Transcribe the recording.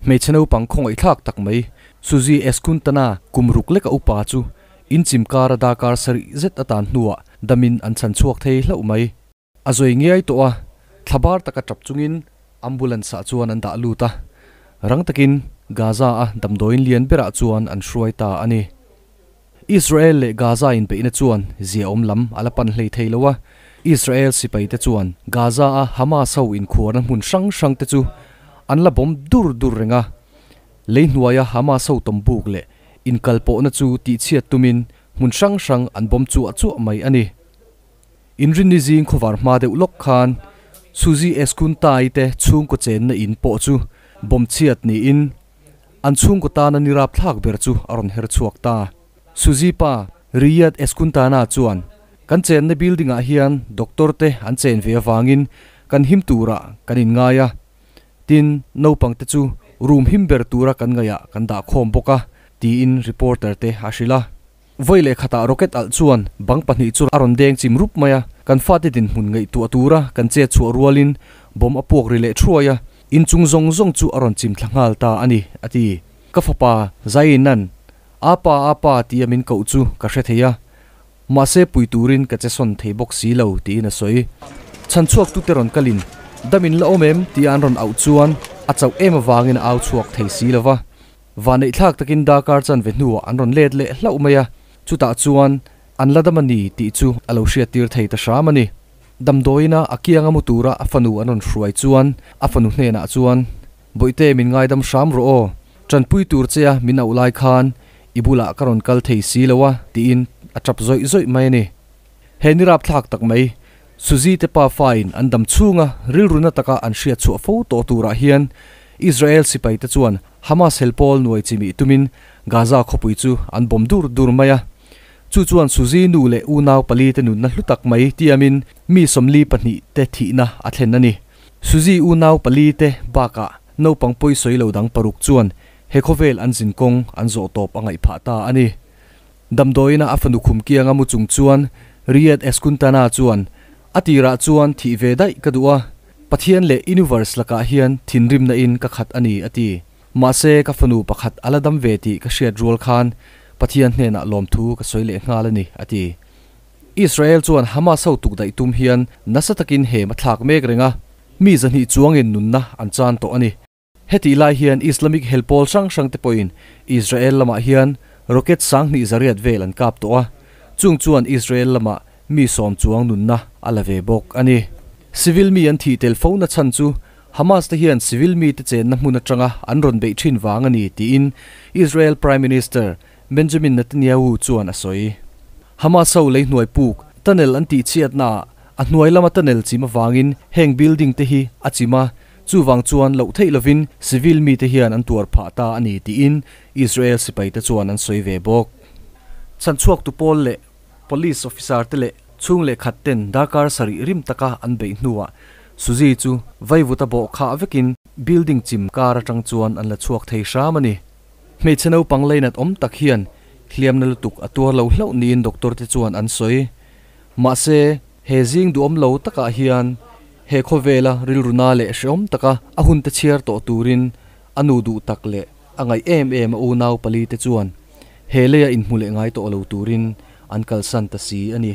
Hmeichhe naupang khawngaihthlak tak mai Suzy Eskuntana kum ruk leka upa chu in chim kara darkar sarih zet atan hnuah damin an chhan chhuak thei hlauh mai. A zawi ngiai tawh a, thlabar taka tap chungin ambulance ah chuan an dah lut a, rang takin Gaza a damdawiin lian berah chuan an hruai ta a ni. Israel leh Gaza inbeihna chuan ziaawm lam a la pan hlei thei lo a, Israel sipaite chuan Gaza a Hamas ho inkhuarna hmun hrang hrang te chu an la bawm dur dur reng a, lei hnuaia Hamas ho tawmbuk leh inkalpawhna chu tihchhiat tumin hmun hrang hrang an bawm chuah chuah mai a ni. Inrinni zing khawvar hma deuh lawk khan Suzy Eskuntai te chhungkaw chenna in pawh chu bawm chhiat niin an chhungkaw tana ni rapthlak ber chu a rawn her chhuak ta. Suzy pa Riyad Eskuntana chuan, Kan chenna building ah hian doctor te an chen ve avangin kan him turah kan inngai a, tin naupang te chu room him ber tura kan ngaihah kan dah khawm bawk a, tiin reporter te a hrilh a. Vawi leh khatah rocket alh chuan bang pahnih chu a rawn deng chim rup mai a, kan fate dinhmun ngaihtuah tura kan chet chhuah rualin bomb a puak ri leh thuai a, inchung zawng zawng chu a rawn chim thla nghal ta a ni, a ti. Ka fapa Zainan, Apa, apa tia min koh chu ka hre thei a, mahse pui turin ka che sawn thei bawk si lo, tiin a sawi. Chhan chhuaktute rawn kalin, Dam in la awm em? tia an rawn auh chuan a chauh em avangin a au chhuak thei si lo va. Vaneihthlak takin darkar chanve hnuah an rawn let leh hlauh mai a, chutah chuan an la dam a ni tih chu a lo hriattir thei ta hram a ni. Damdawiina a kianga mu tura a fanu an rawn hruai chuan a fanu hnenah chuan, Bawihte min ngaidam hram rawh aw, tanpui tur che a min auh lai khan i bulah ka rawn kal thei si lo a tiin a tap zawih zawih mai a ni. He ni rapthlak tak mai, Suzy te pa fain an dam chhunga rilru na taka an hriat chhuah fo tawh turah hian Israel sipaite chuan Hamas hel pawl nuai chimih tumin Gaza khawpui chu an bawm dur dur mai a. Chu chuan Suzy nu leh unau pali te nunna hlu tak mai tiamin mi 42 te thihna a thlen a ni. Suzy unau pali te bakah naupang pawi sawi lo dang paruk chuan he khawvel an zin kawng an zawh tawp a ngaih phah ta a ni. Damdawiina a fanu khum kianga mu chung chuan Riyad Eskuntana chuan, A tirah chuan thih ve daih ka duh a, Pathian leh Universe lakah hian thinrimna in ka khat a ni, a ti. Mahse, ka fanu pakhat a la dam ve tih ka hriat rual khan Pathian hnenah lawmthu ka sawi leh nghal a ni, a ti. Israel chuan Hamas ho tukdaih tum hian nasa takin hem a thlak mek reng a, mi 200 chuangin nunna an chan tawh a ni. Hetih lai hian Islamic hel pawl hrang hrang te pawhin Israel lamah hian rocket 2800 vel an kap tawh a, chung chuan Israel lamah mi 10 chuang nunna a la ve bawk a ni. Civil mi an thih tel fo na chhan chu Hamas te hian civil mi te chenna hmun atanga an rawn beih thin vang a ni tiin Israel Prime Minister Benjamin Netanyahu chuan a sawi. Hamas ho lei hnuai puk tunnel an tihchhiatnaah a hnuai lama tunnel chim avangin heng building te hi a chim a, Chuvang chuan loh theih lovin civil mite hian an tuar phah ta a ni tiin Israel sipaite chuan an sawi ve bawk. Chhanchhuaktu pawl leh police officer te leh chhung leh khat ten darkar sarih rim taka an beih hnuah Suzy chu vaivuta bawh khah vekin building chim kar atang chuan an la chhuak thei hram a ni. Hmeichhe naupang leinat awm tak hian hliamna lutuk a tuar lo hlauh niin doctor te chuan an sawi. Mahse, he zing duhawm lo takah hian He khawvela rilru na leh hrehawm taka a hunte chhiar tawh turin a nu duh tak leh a ngaih em em a unau pali te chuan he leia inhmu leh ngai tawh lo turin an kalsan ta si a ni.